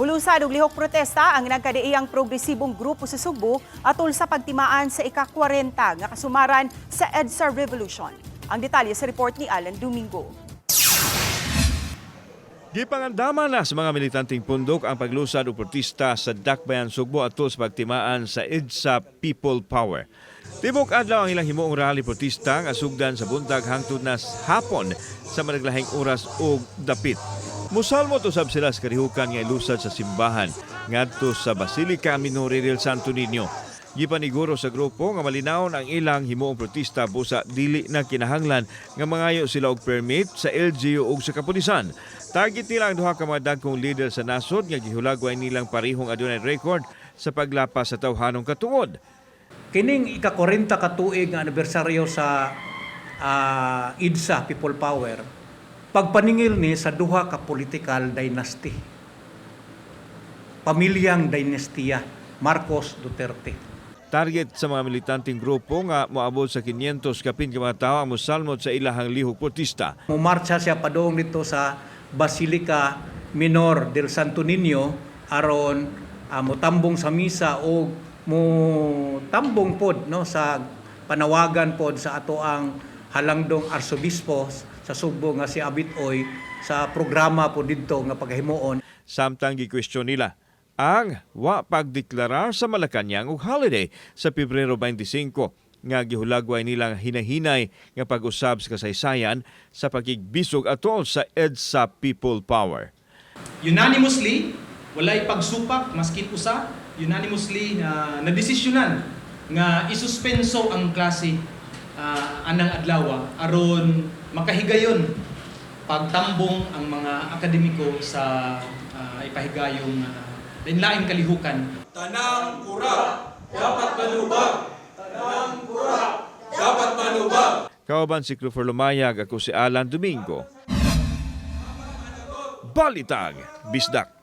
Mulusad og lihok protesta ang nagkadaiyang progresibong grupo sa Sugbo atol sa pagtimaan sa ika-40 nga kasumaran sa EDSA Revolution. Ang detalye sa report ni Alan Domingo. Gipangandaman na sa mga militanteng pundok ang paglusad o protesta sa Dakbayan Sugbo atol sa pagtimaan sa EDSA People Power. Tibok adlaw ang ilang himuong rally protesta nga sugdan sa buntag hangtod na hapon sa managlahing oras og dapit. Musalmot usab sila sa karihukan nga ilusad sa simbahan ngadto sa Basilica Minore del Santo Niño. Gipaniguro sa grupo nga malinawon ang ilang himuong protesta busa dili na kinahanglan nga mangayo sila og permit sa LGU ug sa kapulisan. Target nila ang duha ka mga dagkong leader sa nasod nga gihulagway nilang parihong adunay record sa paglapas sa tawhanong katungod. Kining ika-40 ka tuig nga anibersaryo sa EDSA People Power, pagpaningil ni sa duha ka political dynasty. Pamilyang dinastiya, Marcos, Duterte. Target sa mga militanteng grupo nga moabot sa 500 kapin ka mga tawo ang mosalmot sa ilahang lihok protesta. Mumarcha siya padung dito sa Basilica Minor del Santo Niño aron motambong sa misa o mo tambong pod, no, sa panawagan pod sa ato ang halangdong arsobispo sa Sugbo nga si Abit Oy sa programa po didto nga paghimuon. Samtang gikwestiyon nila ang wa pagdeklarar sa Malacañang og holiday sa Pebrero 25 nga gihulagway nilang hinahinay nga pag-usab sa kasaysayan sa pakigbisog atol sa EDSA People Power. Unanimously, walay pagsupak maskin usa, unanimously na nadesisyonan nga isuspenso ang klase anang adlaw aron makahigayon pagtambong ang mga akademiko sa ipahigayong lain-laing kalihukan. Tanang kurap dapat manubag. Tanang kurap dapat manubag. Kauban si Clifford Lumayag, ako si Alan Domingo. Balitang Bisdak.